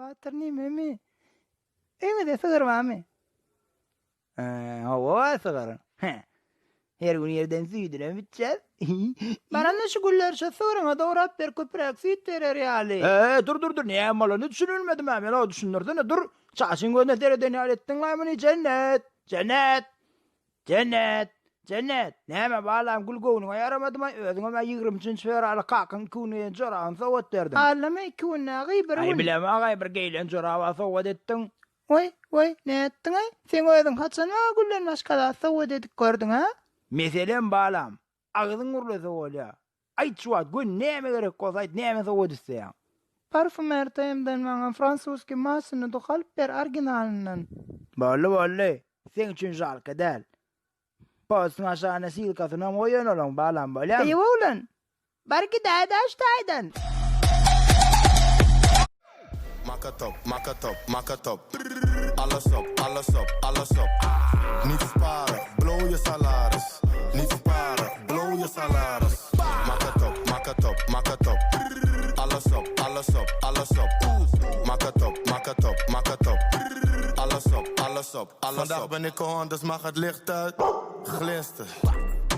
Batyr nimemi? Öýüňizde sygyr barmy? Hawa bar sygyr. Her gün irden süýdünem içýäs. Baranda şu gülleri şo sygryňa dograp ber köpräk süýt berer ýaly. Eý, dur dur dur näme bolanyny düşünilmedim-ä men o düşündirsene dur. Çaşyň gözüne sereden ýaly etdiň-laý muny Jennet! Jennet! Jennet! Jennet! Näme balam gül göwnüňe ýaramadymaý özüňem-ä 23 üçünji fewraly kakaň iki gün geýen jorabyny sowgat berdiň. Allama iki gün nägy bir gün. Aý bilemok-aý bir geýlen joraba sowgat etdiň. Waý, waý, nätdiň-aý? Seň özüň haçan maňa gülden başga zat sowgat edip gördüň-ä? Meselem, balam, agzyň gürlese bolýa. Aýt şu wagt, göni näme gerek bolsa aýt, näme sowgat isleýäň? Parfum RTM-den maňa fransuskiý maşyny duh alyp ber, originalyndan. Boldy, boldy. Seň üçin žalka däl. Postuň aşagyna ssilkasynam goýaýyn olaň, balam, bolýamy? Eý, oglan, Bar gidäýdä şu taýdan. Maka top, maka top, maka top Alles op, alles op, alles op Niet sparen, blow je salaris Niet sparen, blow je salaris Maka top, maka top, maka top Alles op, alles op, alles op Maka top, maka top, maka top Alles op, alles op, alles op Vandaag ben ik on, dus mag het licht uit Glinster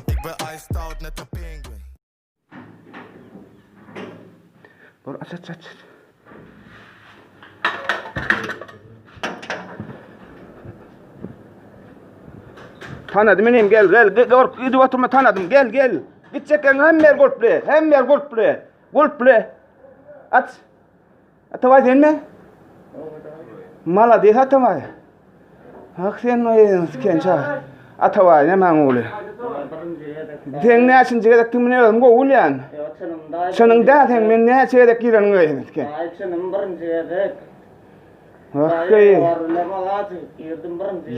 Ik ben iced out, net een pinguïn Bor aç aç aç. Tanadym inim gel gel gork gidip oturma tanadym gel gel. Gitjek hemme ýer gulply hemme ýer gulply gulply. Aç. Atabaý senmi? Malades Atabaý. Hak sen oýun siken ça. Atabaý nämäň ogly? Sen näçinji gezek kimini özüm gowy bilýän. Çynyň däl sen men näçe gezek gireniň öýüň siken. Aý çynym birinji gezek. Hak eý.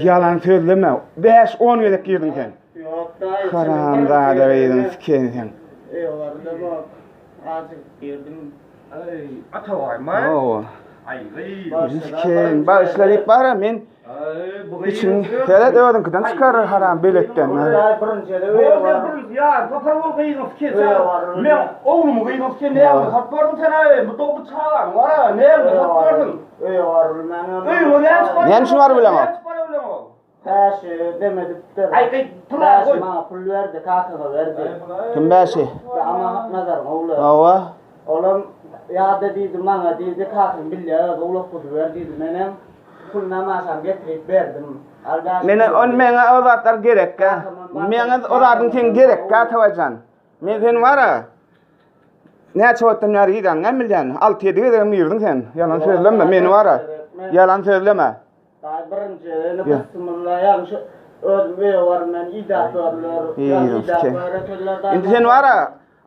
Ýalan sözleme. 5-10 gezek girdiň sen. Ýok daýy. Haramzada gyzyň siken sen. Eýwarlamok. Ajygyp girdim. Aý, Atabaýmy? Hawa. Aý, gyz. Miskin, bagyşla diýip bara men Aý, bu gyz. içiň seret özüňkiden çykar haram beletden. Daýy birinji gezek Bol öýe sen bardım. birinji ýa, topar bol gyzyň siken Öýe sen. bardım. Men oglumy gyzyň siken näme sat bardym sen aý, bu do bu çagaň bar a, näme sat bardym. Öýe barylman. Öýüňe näme çykaryp? Näme üçin baryp bileňok? Näme çykaryp bileňok? Bäşi dem edipdir. Aý, gyz, pul al, Bäşi goý. maňa pul berdi, kakaňa berdi. Kim Bäşi? Ama Haknazaryň ogly. Hawa. Olam ýa-da diýdi, maňa diýdi, kakaň bilýär, özi owlak guzy ber diýdi. Menem pulunam aşam getirip berdim. Al Bäşi. Mene ol meňe o zatlar gerekkä. Meňe o zadyň seň gerekkä Atabaýjan. Men seni bar-a näçe wagtdan bäri girýäniňem bilýän. Alty-ýedi gezegem girdiň sen. Ýalan sözleme, meni bar-a. Ýalan sözleme. Daýy birinji ýöne gysmylla ýagny şu özüm öýe baryp men idäp görler. Ýagny idäp öwretirler daýy. Indi sen bar-a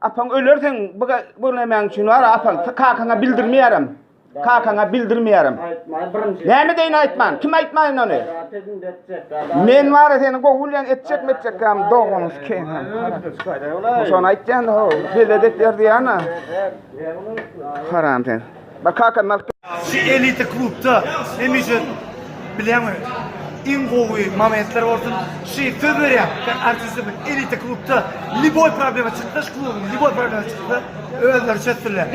apaň öler seň bu bu nämäň üçin bar-a apaň kakaňa bildirmeýärem. Kakaňa bildirmeýärem. Aýtmaý birinji. Näme deýin aýtman? Kim aýtmaýyn ony? Gaýrat edin etjek daýy. Men bar-a seni gowy bilýän etjek metjekkäm doganyň sikeýin. Şony aýtýan ho, belet etýär diýýän-a. Haram sen. Bak kakam alyp Şu elita klubda hemişe bilýäňmi iň gowy momentler bolsun. Şu söz berýän sen artistimiz elita klubda liboý problema çyksa şu klubuň liboý problema çyksa özleri çözsünler.